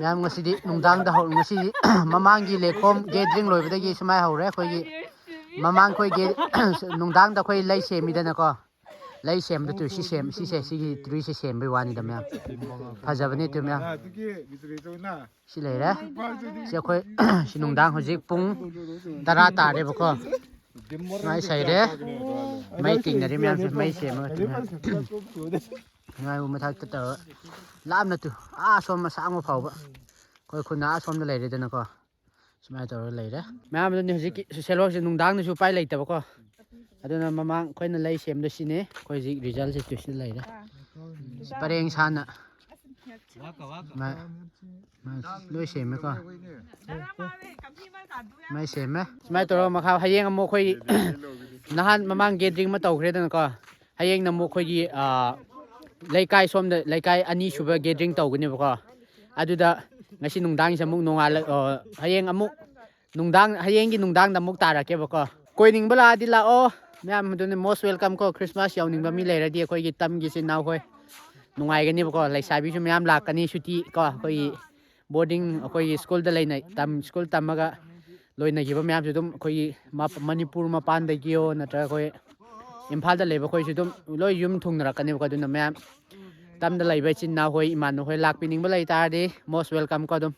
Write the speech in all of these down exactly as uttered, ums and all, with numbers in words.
ꯃꯌꯥꯝ, ꯉꯁꯤꯗꯤ ꯅꯨꯡꯗꯥꯡꯗ ꯍꯧ ꯉꯁꯤꯗꯤ ꯃꯃꯥꯡꯒꯤ ꯂꯦꯛꯈꯣꯝ ꯒꯦꯗꯔꯤꯡ ꯂꯣꯏꯕꯗꯒꯤ ꯁꯨꯃꯥꯏꯅ ꯍꯧꯔꯦ꯫ ꯑꯩꯈꯣꯏꯒꯤ ꯃꯃꯥꯡ ꯑꯩꯈꯣꯏ ꯒꯦ- ꯅꯨꯡꯗꯥꯡꯗ ꯑꯩꯈꯣꯏ ꯂꯩ ꯁꯦꯝꯃꯤꯗꯅꯀꯣ꯫ ꯂꯩ ꯁꯦꯝꯕꯗꯨ ꯁꯤ ꯁꯦꯝ ꯁꯤꯁꯦ ꯁꯤꯒꯤ ꯇ꯭ꯔꯤꯁꯦ ꯁꯦꯝꯕꯒꯤ ꯋꯥꯅꯤꯗ ꯃꯌꯥꯝ꯫ ꯐꯖꯕꯅꯦ ꯇꯨ ꯃꯌꯥꯝ꯫ ꯁꯤ ꯂꯩꯔꯦ꯫ ꯁꯤ ꯑꯩꯈꯣꯏ ꯁꯤ ꯅꯨꯡꯗꯥꯡ ꯍꯧꯖꯤꯛ ꯄꯨꯡ ꯇꯔꯥ ꯇꯥꯔꯦꯕꯀꯣ꯫ ꯁꯨꯃꯥꯏꯅ ꯁꯩꯔꯦ꯫ ꯃꯩ ꯇꯤꯡꯅꯔꯤ ꯃꯌꯥꯝꯁꯦ ꯃꯩ ꯁꯦꯝꯃꯒ ꯇꯨ ꯃꯌꯥꯝ꯫ ꯅꯨꯡꯉꯥꯏꯕ ꯃꯊꯛꯇ ꯇꯧꯔ ꯂꯥꯞꯅ ꯇꯨ ꯑꯥ ꯁꯣꯝ ꯑꯁꯥꯡꯕ ꯐꯥꯎꯕ ꯑꯩꯈꯣꯏ ꯈꯨꯟ ꯑꯥ ꯁꯣꯝꯗ ꯂꯩꯔꯦꯗꯅꯀꯣ꯫ ꯁꯨꯃꯥꯏꯅ ꯇꯧꯔꯒ ꯂꯩꯔꯦ꯫ ꯃꯌꯥꯝ ꯑꯗꯨꯅꯤ ꯍꯧꯖꯤꯛꯀꯤ ꯁꯣꯁꯦꯜ ꯋꯥꯔꯛꯁꯦ ꯅꯨꯡꯗꯥꯡꯗꯁꯨ ꯎꯄꯥꯏ ꯂꯩꯇꯕꯀꯣ꯫ ꯑꯗꯨꯅ ꯃꯃꯥꯡ ꯑꯩꯈꯣꯏꯅ ꯂꯩ ꯁꯦꯝꯕꯗꯣ ꯁꯤꯅꯤ꯫ ꯑꯩꯈꯣꯏ ꯍꯧꯖꯤꯛ ꯔꯤꯖꯜꯁꯦ ꯇꯨ ꯁꯤꯗ ꯂꯩꯔꯦ꯫ ꯄꯔꯦꯡ ꯁꯥꯅ ꯃꯥ- ꯃꯥ ꯂꯣꯏ ꯁꯦꯝꯃꯦꯀꯣ꯫ ꯃꯥꯏ ꯁꯦꯝꯃꯦ꯫ ꯁꯨꯃꯥꯏꯅ ꯇꯧꯔꯒ ꯃꯈꯥ ꯍꯌꯦꯡ ꯑꯃꯨꯛ ꯑꯩꯈꯣꯏ ꯅꯍꯥꯟ ꯃꯃꯥꯡ ꯒꯦꯗꯔꯤꯡ ꯑꯃ ꯇꯧꯈ꯭ꯔꯦꯗꯅꯀꯣ꯫ ꯍꯌꯦꯡꯅ ꯑꯃꯨꯛ ꯑꯩꯈꯣꯏꯒꯤ ꯑꯥ, ꯂꯩꯀꯥꯏ ꯁꯣꯝꯗ ꯂꯩꯀꯥꯏ ꯑꯅꯤꯁꯨꯕ ꯒꯦꯗꯔꯤꯡ ꯇꯧꯒꯅꯦꯕꯀꯣ꯫ ꯑꯗꯨꯗ ꯉꯁꯤ ꯅꯨꯡꯗꯥꯡꯁꯦ ꯑꯃꯨꯛ ꯅꯣꯡꯉꯥꯜꯂ ꯑꯣ, ꯍꯌꯦꯡ ꯑꯃꯨꯛ ꯅꯨꯡꯗꯥꯡ ꯍꯌꯦꯡꯒꯤ ꯅꯨꯡꯗꯥꯡꯗ ꯑꯃꯨꯛ ꯇꯥꯔꯛꯀꯦꯕꯀꯣ꯫ ꯀꯣꯏꯅꯤꯡꯕ ꯂꯥꯛꯑꯗꯤ ꯂꯥꯛꯑꯣ꯫ ꯃꯌꯥꯝ ꯑꯗꯨꯅ most welcome ꯀꯣ꯫ ꯈ꯭ꯔꯤꯁꯃꯥꯁ ꯌꯥꯎꯅꯤꯡꯕ ꯃꯤ ꯂꯩꯔꯗꯤ ꯑꯩꯈꯣꯏꯒꯤ ꯇꯝꯒꯤ ꯏꯆꯤꯟ ꯏꯅꯥꯎꯈꯣꯏ ꯅꯨꯡꯉꯥꯏꯒꯅꯦꯕꯀꯣ꯫ ꯂꯩꯁꯥꯕꯤꯁꯨ ꯃꯌꯥꯝ ꯂꯥꯛꯀꯅꯤ ꯁꯨꯇꯤ ꯀꯣ꯫ ꯑꯩꯈꯣꯏꯒꯤ ꯕꯣꯔꯗꯤꯡ ꯑꯩꯈꯣꯏꯒꯤ ꯁ꯭ꯀꯨꯜꯗ ꯂꯩꯅ ꯇꯝ ꯁ꯭ꯀꯨꯜ ꯇꯝꯃꯒ ꯂꯣꯏꯅꯈꯤꯕ ꯃꯌꯥꯝꯁꯨ ꯑꯗꯨꯝ ꯑꯩꯈꯣꯏꯒꯤ ꯃꯞ- ꯃꯅꯤꯄꯨꯔ ꯃꯄꯥꯟꯗꯒꯤꯌꯣ ꯅꯠꯇ꯭ꯔꯒ ꯑꯩꯈꯣꯏ ꯏꯝꯐꯥꯜꯗ ꯂꯩꯕ ꯑꯩꯈꯣꯏꯁꯨ ꯑꯗꯨꯝ ꯂꯣꯏ ꯌꯨꯝ ꯊꯨꯡꯅꯔꯛꯀꯅꯦꯕꯀꯣ꯫ ꯑꯗꯨꯅ ꯃꯌꯥꯝ ꯇꯝꯗ ꯂꯩꯕ ꯏꯆꯤꯟ ꯏꯅꯥꯎ ꯍꯣꯏ ꯏꯃꯥꯟꯅꯕ ꯍꯣꯏ ꯂꯥꯛꯄꯤꯅꯤꯡꯕ ꯂꯩ ꯇꯥꯔꯗꯤ most welcome ꯀꯣ꯫ ꯑꯗꯨꯝ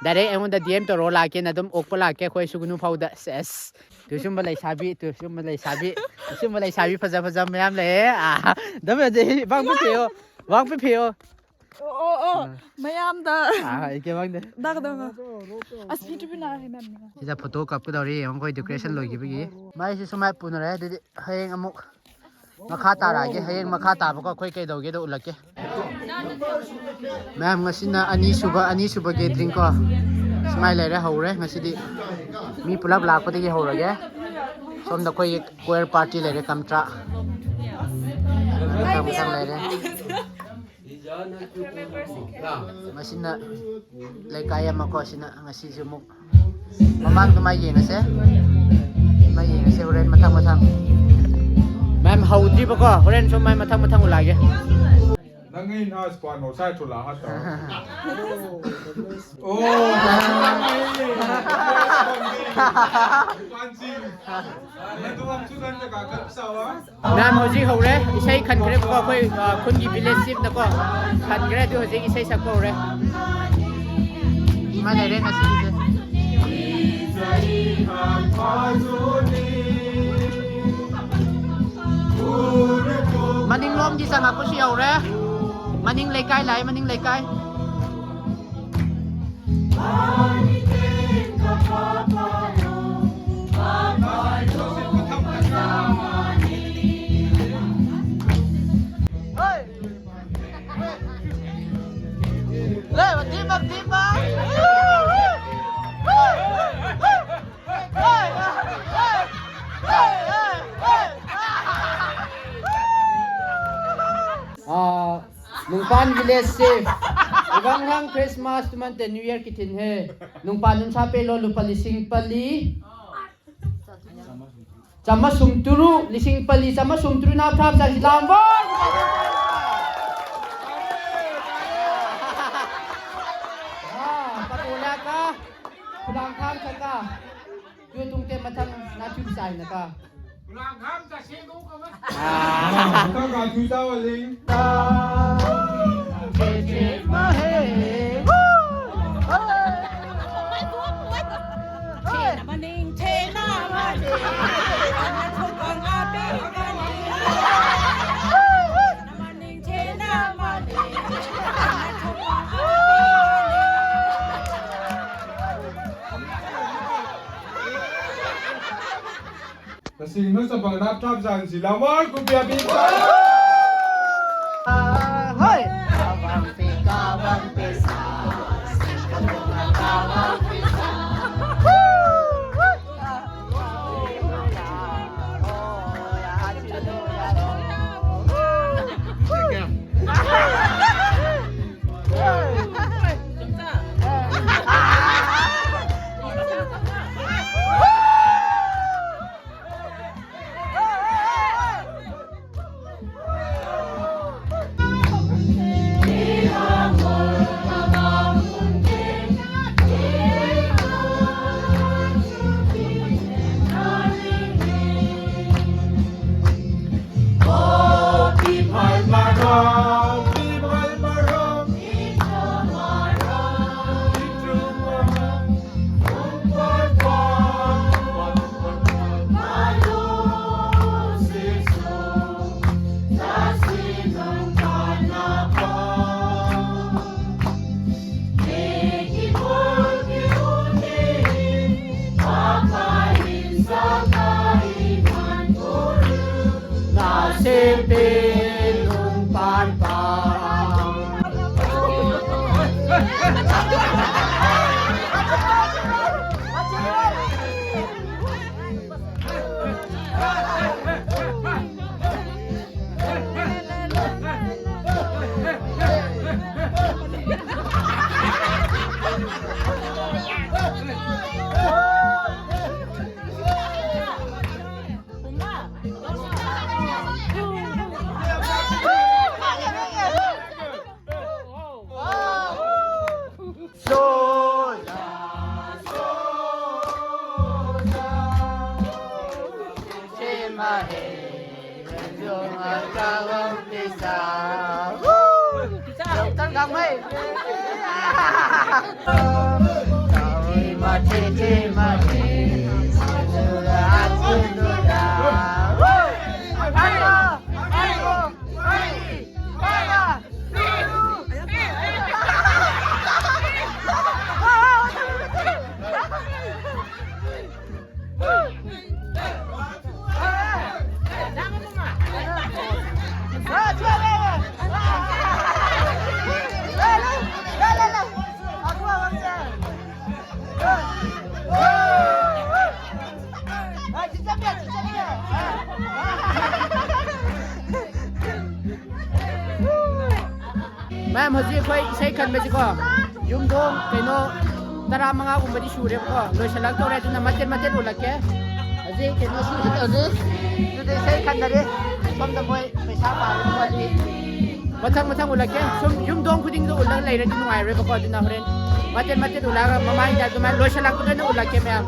ꯗꯥꯏꯔꯦꯛ ꯑꯩꯉꯣꯟꯗ ꯗꯤ ꯑꯦꯝ ꯇꯧꯔꯣ ꯂꯥꯛꯀꯦꯅ ꯑꯗꯨꯝ ꯑꯣꯛꯄ ꯂꯥꯛꯀꯦ ꯑꯩꯈꯣꯏ ꯁꯨꯒꯨꯅꯨ ꯐꯥꯎꯗ꯫ ꯁꯦꯁ꯫ ꯇꯨ ꯁꯨꯝꯕ ꯂꯩꯁꯥꯕꯤ ꯇꯨ ꯁꯨꯝꯕ ꯂꯩꯁꯥꯕꯤ ꯇꯨ ꯁꯨꯝꯕ ꯂꯩꯁꯥꯕꯤ ꯐꯖ ꯐꯖꯕ ꯃꯌꯥꯝ ꯂꯩꯌꯦ꯫ ꯑꯥ, ꯗꯃꯦ ꯖꯦ ꯋꯥꯡ ꯄꯤꯐꯤꯌꯣ ꯋꯥꯡ ꯄꯤꯐꯤꯌꯣ꯫ ꯑꯣ ꯑꯣ ꯑꯣ ꯃꯌꯥꯝꯗ ꯑꯥ, ꯏꯀꯦ ꯋꯥꯡꯗꯦ꯫ ꯗꯥꯛꯗ ꯑꯁ ꯄꯤꯇ꯭ꯔꯨ ꯄꯤꯅꯥ ꯍꯦ ꯃꯦꯝ ꯁꯤꯗ ꯐꯣꯇꯣ ꯀꯥꯞꯀꯗꯧꯔꯤ ꯌꯦꯡꯉꯣ꯫ ꯑꯩꯈꯣꯏ ꯗꯦꯀꯣꯔꯦꯁꯟ ꯂꯣꯏꯈꯤꯕꯒꯤ ꯃꯥꯏꯁꯤ ꯁꯨꯃꯥꯏꯅ ꯄꯨꯅꯔꯦ꯫ ꯑꯗꯨꯗꯤ ꯍꯌꯦꯡ ꯑꯃꯨꯛ ꯃꯈꯥ ꯇꯥꯔꯛꯑꯒꯦ꯫ ꯍꯌꯦꯡ ꯃꯈꯥ ꯇꯥꯕꯀꯣ ꯑꯩꯈꯣꯏ ꯀꯩꯗꯧꯒꯦꯗꯣ ꯎꯠꯂꯛꯀꯦ꯫ ꯃꯌꯥꯝ ꯉꯁꯤꯅ ꯑꯅꯤꯁꯨꯕ ꯑꯅꯤꯁꯨꯕ ꯒꯦꯗꯔꯤꯡ ꯀꯣ꯫ ꯁꯨꯃꯥꯏꯅ ꯂꯩꯔꯦ ꯍꯧꯔꯦ ꯉꯁꯤꯗꯤ꯫ ꯃꯤ ꯄꯨꯂꯞ ꯂꯥꯛꯄꯗꯒꯤ ꯍꯧꯔꯒꯦ꯫ ꯁꯣꯝꯗ ꯑꯩꯈꯣꯏꯒꯤ ꯀꯣꯌꯔ ꯄꯥꯔꯇꯤ ꯂꯩꯔꯦ ꯀꯝꯇ꯭ꯔꯥ꯫ ꯃꯊꯪ ꯃꯊꯪ ꯂꯩꯔꯦ꯫ ꯃꯁꯤꯅ ꯂꯩꯀꯥꯏ ꯑꯃꯀꯣ꯫ ꯁꯤꯅ ꯉꯁꯤꯁꯨ ꯑꯃꯨꯛ ꯃꯃꯥꯡꯗ ꯃꯥꯏ ꯌꯦꯡꯉꯁꯦ꯫ ꯃꯥꯏ ꯌꯦꯡꯉꯁꯦ ꯍꯣꯔꯦꯟ ꯃꯊꯪ ꯃꯊꯪ꯫ ꯃꯌꯥꯝ ꯍꯧꯗ꯭ꯔꯤꯕꯀꯣ꯫ ꯍꯣꯔꯦꯟ ꯁꯨꯝ ꯃꯥꯏ ꯃꯊꯪ ꯃꯊꯪ ꯎꯠꯂꯛꯑꯒꯦ꯫ Nangin has pa no sai to la hata. ꯑꯣ, ꯅꯨꯄꯥꯁꯤꯡ꯫ ꯃꯗꯨ ꯑꯃꯁꯨ ꯅꯪꯅ ꯀꯥꯈꯠꯆꯕ꯫ ꯃꯌꯥꯝ ꯍꯧꯖꯤꯛ ꯍꯧꯔꯦ, ꯏꯁꯩ ꯈꯟꯈ꯭ꯔꯦꯕꯀꯣ, ꯑꯩꯈꯣꯏ, ꯑ, ꯈꯨꯟꯒꯤ ꯚꯤꯂꯦꯖ ꯆꯤꯐꯅꯀꯣ ꯈꯟꯈ꯭ꯔꯦ, ꯑꯗꯨ ꯍꯧꯖꯤꯛ ꯏꯁꯩ ꯁꯛꯄ ꯍꯧꯔꯦ꯫ ꯏꯃꯥ ꯂꯩꯔꯦ ꯉꯁꯤꯒꯤꯁꯦ꯫ ꯃꯅꯤꯡꯂꯣꯝꯒꯤ ꯆꯪꯉꯛꯄꯁꯨ ꯌꯧꯔꯦ꯫ ꯃꯅꯤꯡ ꯂꯩꯀꯥꯏ ꯂꯥꯛꯑꯦ, ꯃꯅꯤꯡ ꯂꯩꯀꯥꯏ꯫ ꯑꯥ, ꯅꯨꯡꯄꯥꯟ ꯚꯤꯂꯦꯖꯁꯤ ꯏꯕꯪ ꯍꯪ ꯈ꯭ꯔꯤꯁꯃꯥꯁ ꯇꯨꯃꯟꯇꯦ ꯅ꯭ꯌꯨ ꯌꯔ ꯀꯤꯊꯤꯟ ꯍꯦ꯫ ꯅꯨꯡꯄꯥꯟ ꯅꯨꯡꯁꯥ ꯄꯦꯂꯣ ꯂꯨꯄꯥ ꯂꯤꯁꯤꯡ ꯄꯂꯤ ꯆꯥꯝꯃꯁꯨꯝ ꯇꯔꯨꯛ, ꯂꯤꯁꯤꯡ ꯄꯂꯤ ꯆꯥꯝꯃꯁꯨꯝ ꯇꯔꯨꯛ ꯅꯥ ꯐ꯭ꯔꯥꯞ ꯆꯥꯁꯤ ꯂꯥꯝꯕ꯫ ꯑꯥ, ꯄꯇꯣꯂꯥ ꯀ ꯈꯨꯂꯥꯡ ꯈꯥꯝ ꯁꯀ꯫ ꯌꯨ ꯇꯨꯡ ꯇꯦ ꯃꯊꯪ ꯅꯥꯊꯨ ꯆꯥꯏꯅ ꯀ꯫ ꯈꯨꯂꯥꯡ ꯈꯥꯝ ꯆꯥꯁꯦ ꯀꯧ ꯀꯃ꯫ ꯑꯥ꯫ ꯃꯊꯪ ꯅꯥꯊꯨ ꯆꯥꯎꯍꯜꯂꯤ꯫ Nasing no sa panganap-tap sa silawan, kumpia pizza! Hoy! ꯃꯌꯥꯝ, ꯍꯧꯖꯤꯛ ꯑꯩꯈꯣꯏ ꯏꯁꯩ ꯈꯟꯕꯁꯤꯀꯣ, ꯌꯨꯝꯊꯣꯡ ꯀꯩꯅꯣ ꯇꯔꯥꯃꯉꯥꯒꯨꯝꯕꯗꯤ ꯁꯨꯔꯦꯕꯀꯣ, ꯂꯣꯏꯁꯤꯜꯂꯛꯇꯧꯔꯦ꯫ ꯑꯗꯨꯅ ꯃꯆꯦꯠ ꯃꯆꯦꯠ ꯎꯠꯂꯛꯀꯦ꯫ ꯍꯧꯖꯤꯛ ꯀꯩꯅꯣ ꯁꯨ ꯇꯧꯔꯤ, ꯑꯗꯨꯗ ꯏꯁꯩ ꯈꯟꯅꯔꯤ꯫ ꯁꯣꯝꯗ ꯃꯣꯏ ꯄꯩꯁꯥ ꯄꯥꯕ ꯈꯣꯠꯂꯤ꯫ ꯃꯊꯪ ꯃꯊꯪ ꯎꯠꯂꯛꯀꯦ꯫ ꯁꯨꯝ ꯌꯨꯝꯊꯣꯡ ꯈꯨꯗꯤꯡꯗ ꯎꯠꯂꯒ ꯂꯩꯔꯗꯤ ꯅꯨꯡꯉꯥꯏꯔꯣꯏꯕꯀꯣ, ꯑꯗꯨꯅ ꯍꯣꯔꯦꯟ ꯃꯆꯦꯠ ꯃꯆꯦꯠ ꯎꯠꯂꯛꯑꯒ ꯃꯃꯥꯡꯗ ꯑꯗꯨꯃꯥꯏꯅ ꯂꯣꯏꯁꯤꯜꯂꯛꯄꯗ ꯑꯣꯏꯅ ꯎꯠꯂꯛꯀꯦ ꯃꯌꯥꯝ꯫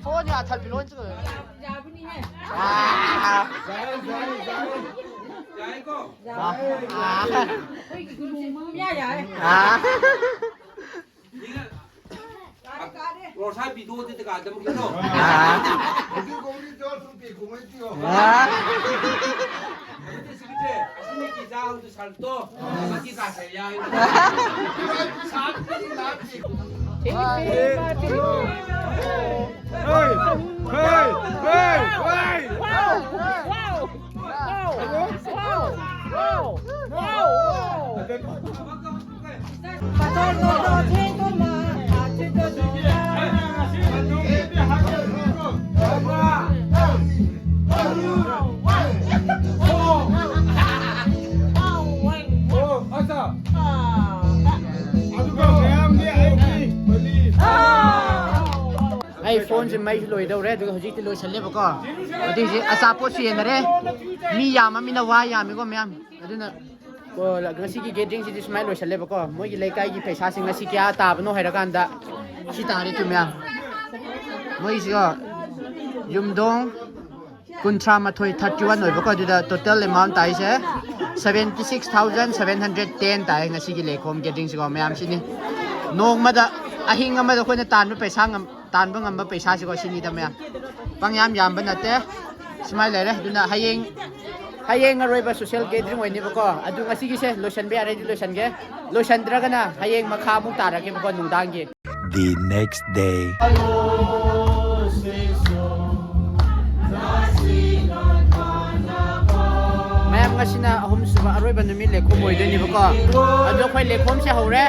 ꯐꯣꯟ ꯌꯥ ꯊꯜꯕꯤ ꯂꯣꯏ ꯆꯠꯂꯣ꯫ ꯌꯥꯏꯀꯣ? ꯑꯩꯈꯣꯏꯒꯤ ꯒ꯭ꯔꯨꯞꯁꯦ ꯄꯨꯡꯌꯥ ꯌꯥꯏ꯫ ꯔꯣꯁꯥ ꯕꯤꯗꯣꯗꯤ ꯀꯥꯗꯝ ꯀꯩꯅꯣ? ꯑꯗꯨ ꯀꯧꯔꯤ ꯖꯣꯔ ꯁꯨꯝ ꯄꯤ ꯀꯨꯝꯍꯩ ꯄꯤꯌꯣ꯫ ꯑꯗꯨꯗꯤ ꯁꯤꯒꯤꯁꯦ ꯑꯁꯤꯅ ꯀꯤ ꯆꯥ ꯍꯧꯗ ꯁꯥꯔꯛꯇꯣ꯫ ꯑꯃꯒꯤ ꯀꯥꯁꯦ ꯌꯥꯏ꯫ ꯁꯥꯠ ꯄꯤ ꯂꯥꯠ ꯄꯤ꯫ Hey, hey, hey, hey, hey. Wow, wow, wow, wow, wow, wow. ꯑꯩ ꯐꯣꯟꯁꯦ ꯃꯩꯁꯨ ꯂꯣꯏꯗꯧꯔꯦ, ꯑꯗꯨꯒ ꯍꯧꯖꯤꯛꯇꯤ ꯂꯣꯏꯁꯜꯂꯦꯕꯀꯣ꯫ ꯑꯗꯨꯏꯁꯦ ꯑꯆꯥꯄꯣꯠꯁꯨ ꯌꯦꯟꯅꯔꯦ꯫ ꯃꯤ ꯌꯥꯝꯃꯃꯤꯅ ꯋꯥ ꯌꯥꯝꯃꯤꯀꯣ ꯃꯌꯥꯝ꯫ ꯑꯗꯨꯅ ꯀꯣ, ꯉꯁꯤꯒꯤ ꯒꯦꯗꯔꯤꯡꯁꯤꯗꯤ ꯁꯨꯃꯥꯏꯅ ꯂꯣꯏꯁꯜꯂꯦꯕꯀꯣ꯫ ꯃꯣꯏꯒꯤ ꯂꯩꯀꯥꯏꯒꯤ ꯄꯩꯁꯥꯁꯤ ꯉꯁꯤ ꯀꯌꯥ ꯇꯥꯕꯅꯣ ꯍꯥꯏꯔꯀꯥꯟꯗ ꯁꯤ ꯇꯥꯔꯦ ꯇꯨ ꯃꯌꯥꯝ꯫ ꯃꯣꯏꯁꯤꯒ ꯌꯨꯝꯗꯣꯡ ꯀꯨꯟꯊ꯭ꯔꯥ ꯃꯥꯊꯣꯏ, thirty one ꯑꯣꯏꯕꯀꯣ꯫ ꯑꯗꯨꯗ total amount ꯇꯥꯏꯁꯦ seventy six thousand seven hundred ten ꯇꯥꯏ ꯉꯁꯤꯒꯤ ꯂꯩꯈꯣꯝ ꯒꯦꯗꯔꯤꯡꯁꯤꯀꯣ ꯃꯌꯥꯝꯁꯤꯅꯤ꯫ ꯅꯣꯡꯃꯗ, ꯑꯍꯤꯡ ꯑꯃꯗ ꯑꯩꯈꯣꯏꯅ ꯇꯥꯟꯕ ꯄꯩꯁꯥ ꯉꯝ-, ꯇꯥꯟꯕ ꯉꯝꯕ ꯄꯩꯁꯥꯁꯤꯀꯣ ꯁꯤꯅꯤꯗ ꯃꯌꯥꯝ꯫ ꯄꯪꯌꯥꯝ ꯌꯥꯝꯕ ꯅꯠꯇꯦ꯫ ꯁꯨꯃꯥꯏꯅ ꯂꯩꯔꯦ꯫ ꯑꯗꯨꯅ ꯍꯌꯦꯡ, ꯍꯌꯦꯡ ꯑꯔꯣꯏꯕ social gathering ꯑꯣꯏꯅꯦꯕꯀꯣ꯫ ꯑꯗꯨ ꯉꯁꯤꯒꯤꯁꯦ ꯂꯣꯏꯁꯟꯕ ꯌꯥꯔꯗꯤ ꯂꯣꯏꯁꯟꯒꯦ, ꯂꯣꯏꯁꯟꯗ꯭ꯔꯒꯅ ꯍꯌꯦꯡ ꯃꯈꯥ ꯑꯃꯨꯛ ꯇꯥꯔꯛꯀꯦꯕꯀꯣ ꯅꯨꯡꯗꯥꯡꯒꯤ꯫ The next day. ꯉꯁꯤꯅ ꯑꯍꯨꯝꯁꯨꯕ ꯑꯔꯣꯏꯕ ꯅꯨꯃꯤꯠ ꯂꯩꯈꯣꯝ ꯑꯣꯏꯗꯣꯏꯅꯦꯕꯀꯣ꯫ ꯑꯗꯣ ꯑꯩꯈꯣꯏ ꯂꯩꯈꯣꯝꯁꯦ ꯍꯧꯔꯦ꯫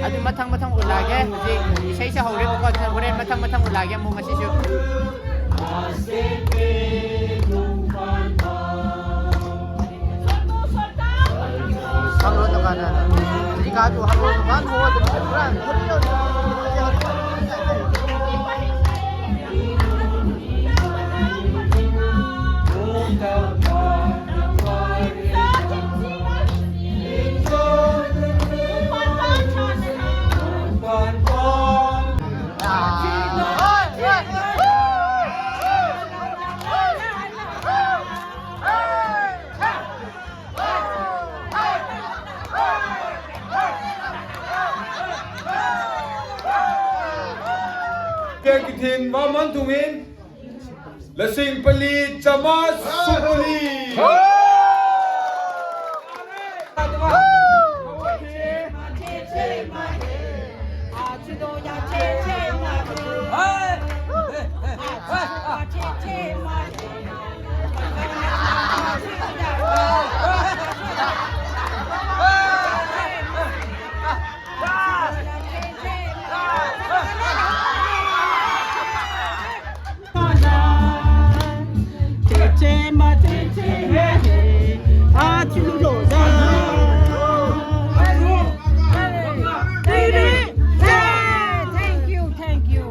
ꯑꯗꯨ ꯃꯊꯪ ꯃꯊꯪ ꯎꯠꯂꯛꯑꯒꯦ꯫ ꯍꯧꯖꯤꯛ ꯏꯁꯩꯁꯦ ꯍꯧꯔꯦꯕꯀꯣ꯫ ꯑꯗꯨꯅ ꯍꯣꯔꯦꯟ ꯃꯊꯪ ꯃꯊꯪ ꯎꯠꯂꯛꯑꯒꯦ ꯑꯃꯨꯛ ꯉꯁꯤꯁꯨ꯫ Kithim Vaman Thungin, Lasing Pali Chamas Supuli. Thank you, thank you.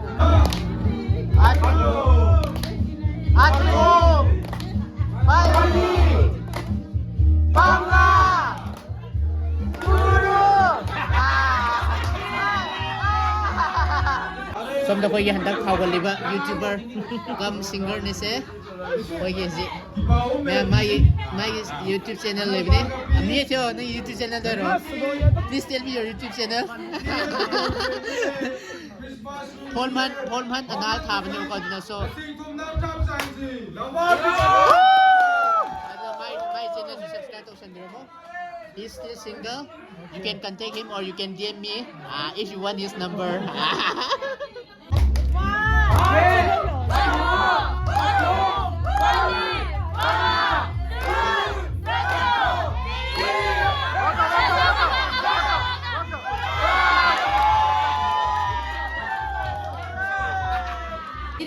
ꯁꯣꯝꯗ ꯑꯩꯈꯣꯏꯒꯤ ꯍꯟꯗꯛ ꯐꯥꯎꯒꯠꯂꯤꯕ YouTuber cum singerꯅꯤꯁꯦ꯫ ꯑꯩꯈꯣꯏꯒꯤ ꯍꯧꯖꯤꯛ ꯃꯌꯥꯝ ꯃꯥꯒꯤ, ꯃꯥꯒꯤ YouTube channel ꯂꯩꯕꯅꯦ꯫ ꯑꯃꯤ ꯊꯤꯌꯣ, ꯅꯪ YouTube channel ꯗꯣ ꯍꯥꯏꯔꯣ꯫ Please tell me your YouTube channel꯫ ꯐꯣꯜꯃꯟ, ꯐꯣꯜꯃꯟ Anal ꯊꯥꯕꯅꯦꯕꯀꯣ꯫ ꯑꯗꯨꯅ so, ꯑꯗꯣ my, my channel ꯁꯨ subscribe ꯇꯧꯁꯟꯕꯤꯔꯝꯃꯣ꯫ He's still single. You can contact him or you can D M me, uh, if you want his number.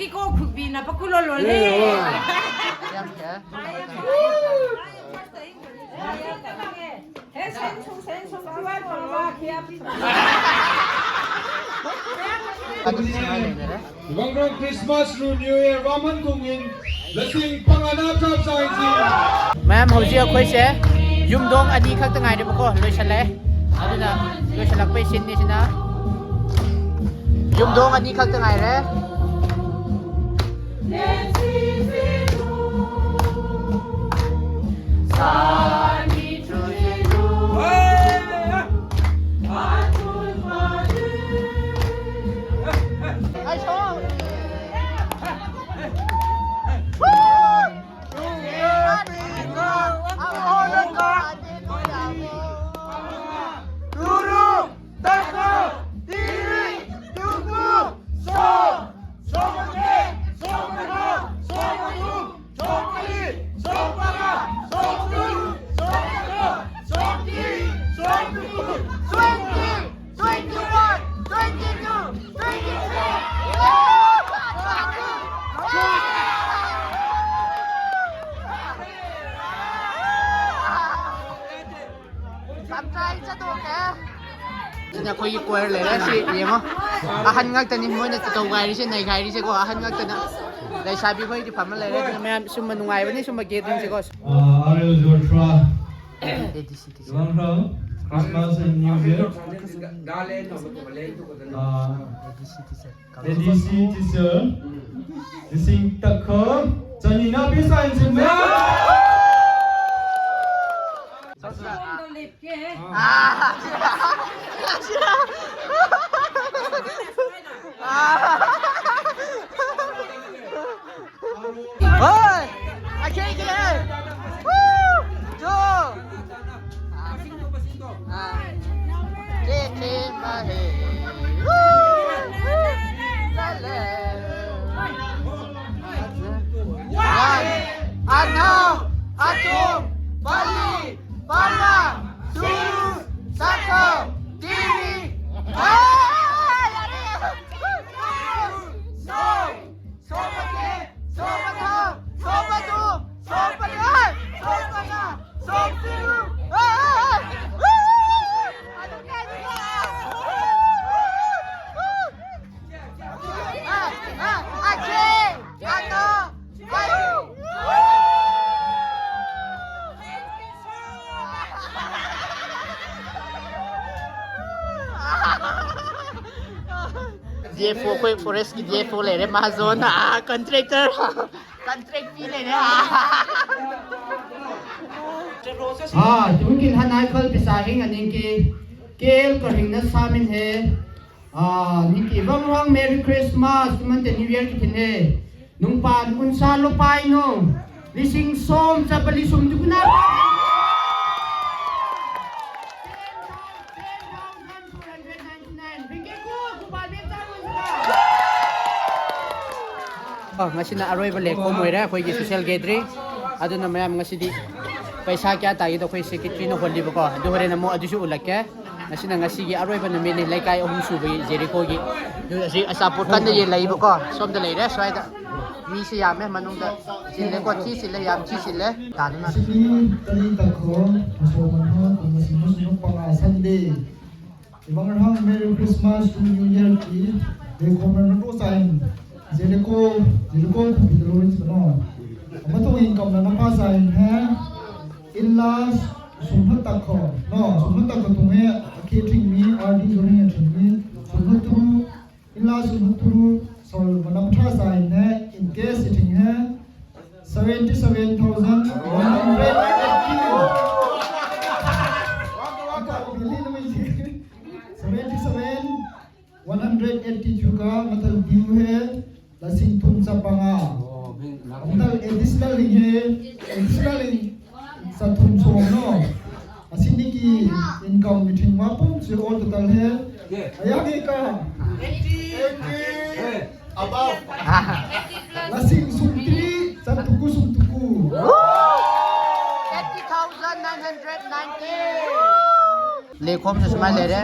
Iko khukbina pakulo lole. Rongrong Christmas ru New Year waman kungin lasing pangana kap sainsi. ꯃꯌꯥꯝ, ꯍꯧꯖꯤꯛ ꯑꯩꯈꯣꯏꯁꯦ ꯌꯨꯝꯗꯣꯡ ꯑꯅꯤ ꯈꯛꯇ ꯉꯥꯏꯔꯦꯕꯀꯣ, ꯂꯣꯏꯁꯜꯂꯛꯑꯦ꯫ ꯑꯗꯨꯅ ꯂꯣꯏꯁꯜꯂꯛꯄꯩ ꯁꯤꯟꯅꯤ ꯁꯤꯅ꯫ ꯌꯨꯝꯗꯣꯡ ꯑꯅꯤ ꯈꯛꯇ ꯉꯥꯏꯔꯦ꯫ ꯁꯤꯅ ꯑꯩꯈꯣꯏꯒꯤ ꯀꯣꯌꯔ ꯂꯩꯔꯦ꯫ ꯁꯤ ꯌꯦꯡꯉꯣ, ꯑꯍꯟ ꯉꯥꯛꯇꯅꯤ ꯃꯣꯏꯅ ꯇꯧꯒꯥꯏꯔꯤꯁꯦ, ꯅꯩꯒꯥꯏꯔꯤꯁꯦꯀꯣ, ꯑꯍꯟ ꯉꯥꯛꯇꯅ꯫ ꯂꯩꯁꯥꯕꯤ ꯈꯣꯏꯗꯤ ꯐꯝꯃ ꯂꯩꯔꯦ꯫ ꯑꯗꯨꯅ ꯃꯌꯥꯝ ꯁꯨꯝꯕ ꯅꯨꯡꯉꯥꯏꯕꯅꯤ, ꯁꯨꯝꯕ ꯒꯦꯗꯔꯤꯡꯁꯦꯀꯣ꯫ ꯑ, ꯑꯥꯔ ꯑꯦꯜ ꯖꯣꯔꯊ꯭ꯔꯥ, ꯏꯋꯥꯡꯊ꯭ꯔꯥꯎ, Christmas and New Year꯫ ꯑ, ꯑꯦ ꯗꯤ ꯁꯤ ꯇꯤꯆꯔ꯫ ꯂꯤꯁꯤꯡ ꯇꯛꯈ ꯆꯅꯤ ꯅꯥꯄꯤ ꯁꯥꯏꯟꯁ꯫ ꯍꯣꯏ! ꯑꯩꯈꯣꯏꯒꯤ! ꯋꯨ! ꯖꯣ! ꯆꯦꯛꯈꯤ ꯃꯍꯩ! ꯋꯨ! ꯆꯠꯂꯦ! ꯋꯥꯟ! ꯑꯅꯧ! ꯑꯆꯨꯝ! ꯄꯜꯂꯤ! ꯄꯥꯃ! ꯁꯨꯔꯨ! ꯆꯥꯛꯈꯣ! ꯇꯤꯔꯤ! ꯗꯤ ꯑꯦꯐ ꯑꯣ, ꯑꯩꯈꯣꯏ ꯐꯣꯔꯦꯁꯀꯤ ꯗꯤ ꯑꯦꯐ ꯑꯣ ꯂꯩꯔꯦ, ꯃꯍꯥꯖꯣꯟ, ꯀꯟꯇ꯭ꯔꯦꯛꯇꯔ, ꯀꯟꯇ꯭ꯔꯦꯛ ꯐꯤ ꯂꯩꯔꯦ꯫ ꯍꯥ, ꯇꯨꯡꯒꯤ ꯍꯟ ꯑꯥꯏꯈꯜ ꯄꯤꯁꯥ ꯍꯤꯡ ꯑꯅꯤꯡꯀꯤ ꯀꯦꯜ ꯀꯔꯤꯡꯅ ꯁꯥꯃꯤꯟ ꯍꯦ꯫ ꯅꯤꯡꯀꯤ ꯕꯪ ꯋꯥꯡ Merry Christmas ꯇꯨꯃꯟ ꯇꯦ New Year ꯀꯤ ꯊꯤꯟ ꯍꯦ꯫ ꯅꯨꯡꯄꯥꯟ ꯎꯟꯁꯥ ꯂꯨꯄꯥꯏꯅꯣ ꯂꯤꯁꯤꯡ ꯁꯣꯝ ꯆꯠꯄ ꯂꯤꯁꯨꯝ ꯇꯨꯀꯨꯅ꯫ ꯑ, ꯉꯁꯤꯅ ꯑꯔꯣꯏꯕ ꯂꯦꯛ ꯍꯣꯝ ꯑꯣꯏꯔꯦ ꯑꯩꯈꯣꯏꯒꯤ social gathering꯫ ꯑꯗꯨꯅ ꯃꯌꯥꯝ ꯉꯁꯤꯗꯤ ꯄꯩꯁꯥ ꯀꯌꯥ ꯇꯥꯒꯦꯗꯣ ꯑꯩꯈꯣꯏ ꯁꯦꯀ꯭ꯔꯦꯇꯔꯤꯅ ꯍꯣꯜꯂꯤꯕꯀꯣ꯫ ꯑꯗꯨ ꯍꯣꯔꯦꯟ ꯑꯃꯨꯛ ꯑꯗꯨꯁꯨ ꯎꯠꯂꯛꯀꯦ꯫ ꯉꯁꯤꯅ ꯉꯁꯤꯒꯤ ꯑꯔꯣꯏꯕ ꯅꯨꯃꯤꯠꯅꯤ ꯂꯩꯀꯥꯏ ꯑꯍꯨꯝ ꯁꯨꯕꯒꯤ ꯖꯦꯔꯤꯀꯣꯒꯤ꯫ ꯑꯗꯨ ꯍꯧꯖꯤꯛ ꯑꯆꯥꯄꯣꯠ ꯀꯟꯅ ꯌꯦꯜꯂꯛꯏꯕꯀꯣ꯫ ꯁꯣꯝꯗ ꯂꯩꯔꯦ ꯁ꯭ꯋꯥꯏꯗ꯫ ꯃꯤꯁꯦ ꯌꯥꯝꯃꯦ ꯃꯅꯨꯡꯗ꯫ ꯆꯤꯜꯂꯦꯀꯣ, ꯊꯤ ꯆꯤꯜꯂꯦ, ꯌꯥꯝ ꯊꯤ ꯆꯤꯜꯂꯦ꯫ ꯇꯥꯗꯅ꯫ ꯁꯤꯅꯤ ꯇꯔꯤ ꯇꯈꯣ ꯃꯁꯣ ꯃꯟꯍꯣ ꯇꯨꯃꯁꯤ ꯃꯁꯨ ꯄꯥꯉꯥ ꯁꯟꯗꯦ꯫ ꯏꯕꯪꯔꯍꯪ Merry Christmas to New Year ꯀꯤ ꯂꯦꯈꯣꯝ ꯅ ꯅꯇꯣ ꯆꯥꯏꯟ ꯖꯦꯂꯦꯀꯣ ꯖꯦꯂꯦꯀꯣ ꯈꯨꯕꯤꯗ ꯂꯣꯏ ꯆꯠꯅꯣ꯫ ꯑꯃꯇꯣ ꯏꯟꯀꯝ ꯅ ꯅꯄꯥ ꯆꯥꯏꯟ ꯍꯦ ꯏꯟꯂꯥꯁ ꯁꯨꯝꯍꯠ ꯇꯛꯈꯣ ꯅꯣ ꯁꯨꯝꯍꯠ ꯇꯛꯈꯣ ꯇꯨꯡꯍꯦ ꯑꯈꯦ ꯊꯤꯡꯃꯤ ꯑꯥꯔꯗꯤ ꯖꯣꯔꯤꯡ ꯊꯤꯡꯃꯤ ꯁꯨꯝꯍꯠ ꯇꯨ ꯏꯟꯂꯥꯁ ꯁꯨꯝꯍꯠ ꯇꯨ ꯁꯣꯜ ꯃꯅꯝ ꯊ꯭ꯔꯥ ꯆꯥꯏꯟ ꯍꯦ ꯏꯟ ꯀꯦꯁ ꯊꯤꯡ ꯍꯦ seventy seven thousand one hundred eighty. Seventy seven one hundred eighty two का मतलब due है लसिंग तुम चपंगा। मतलब additional है additional सतुम सोनो। असिंदी की income meeting वापम से all total है। अया के का Above. Lasing sumtri, sumtuku, sumtuku. Eighty thousand nine hundred ninety. ꯂꯦꯛꯈꯣꯝꯁꯨ ꯁꯨꯃꯥꯏꯅ ꯂꯩꯔꯦ꯫